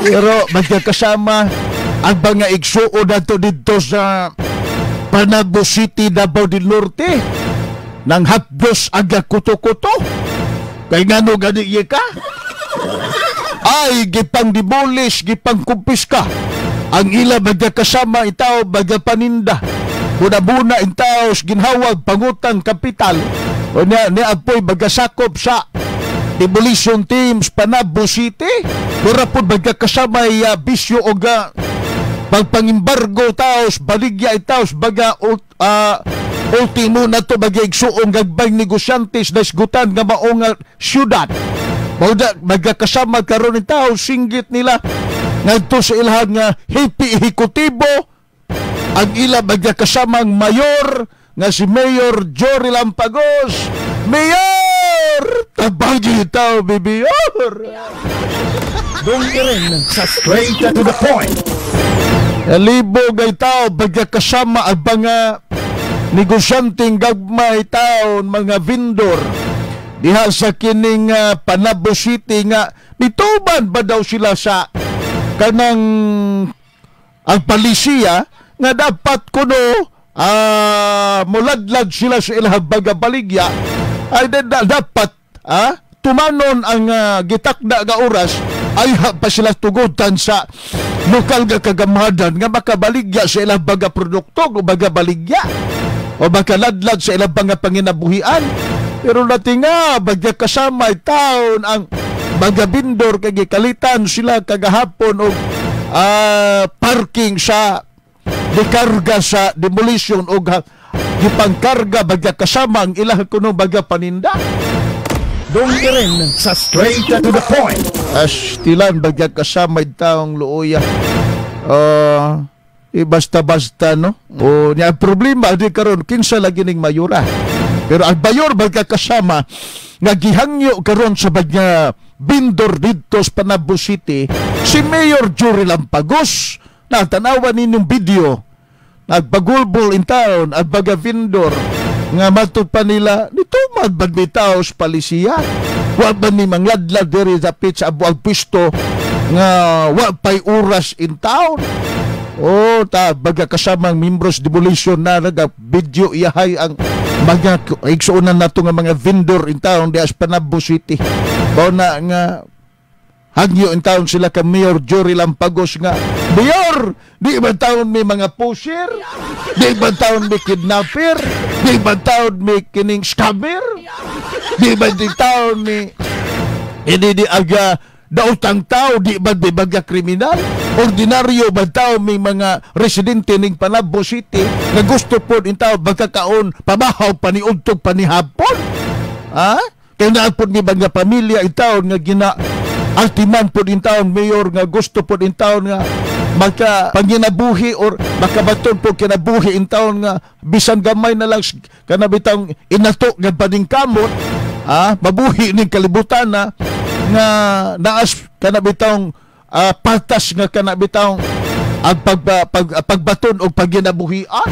Pero magkakasama ang mga igsuon nato dito sa Panabo City, Davao del Norte, nang hapdos aga kuto-kuto. Kay ngano gani ka? Ay, gipang demolish, gipang kumpiska ang ila magkakasama itaw baga paninda. Buna-buna intaw ginhawag pangutang kapital. O niya, niya apoy bagasakop sa demolition teams Panabo City. Mura po magkakasama bisyo o ga pagpangimbargo taos, baligya itaos, baga ultimo na to baga igsuong gagbay negosyantes na isgutan nga maong syudad. Mao magkakasama karon tao singgit nila ngadto sa ilahang nga hepe ehekutibo, ang ila magkakasamang mayor nga si Mayor Jory Lampagos. Mayor! Tabagi tao, Mayor! Dongeren sa Straight to the Point. Libog ay tao magkakasama ang mga negosyanteng gagmay taon, mga vendor diha sa kining Panabo City nga nituban ba daw sila sa kanang ang palisiya nga dapat kuno muladlad sila sa ilang bagabaligya ay dapat tumanon ang gitakda nga oras ay ha pa sila tugutan sa lokal nga kagamhanan nga makabaligya sa ilang baga produkto o baga baligya o makaladlad sa ilang mga panginabuhian. Pero nati nga bagya kasama taon ang mga bindor kay gikalitan sila kagahapon og parking sa dikarga sa demolition og gipangkarga bagya kasama ang ilang kuno baga paninda. Dongeren sa Straight to the Point. As tilan bagya kasama taong luoya. Basta-basta no. O niya problema di karon kinsa lagi ning mayora. Pero ang mayor bagya kasama nga gihangyo karon sa bagya bindor didto sa Panabo City si Mayor Jory Lampagos. Na tanawan ninyong video nagpagulbol in town at baga vendor nga matud pa nila nitumad ba bitaw sa palisiya, wa ba ni mangladlad diri dapit sa abuang pisto nga wa pay oras in town. O ta baga kasamang membros demolition na naga video iyahay ang mga igsuonan nato nga mga vendor in town di sa Panabo City. Bao na nga hangyo in town sila ka Mayor Jory Lampagos nga, "Mayor, di ba taon may mga pusher? Di ba taon may kidnapper? Di ba taon may kining scammer? Di ba di taon may hindi di aga dautang tao? Di ba di baga kriminal? Ordinaryo ba tao may mga residente ning Panabo City nga gusto po in tao bagkakaon pamahaw paniudtog panihapon? Ha? Kaya naa po ni mga pamilya in taon nga gina altiman po in taon, Mayor, nga gusto po in taon nga maka panginabuhi or makabaton po kinabuhi in taon nga bisan gamay na lang kana bitang inato nga paningkamot mabuhi ning kalibutan na nga naas kana bitang patas nga kana bitang ang pagbaton og paginabuhian."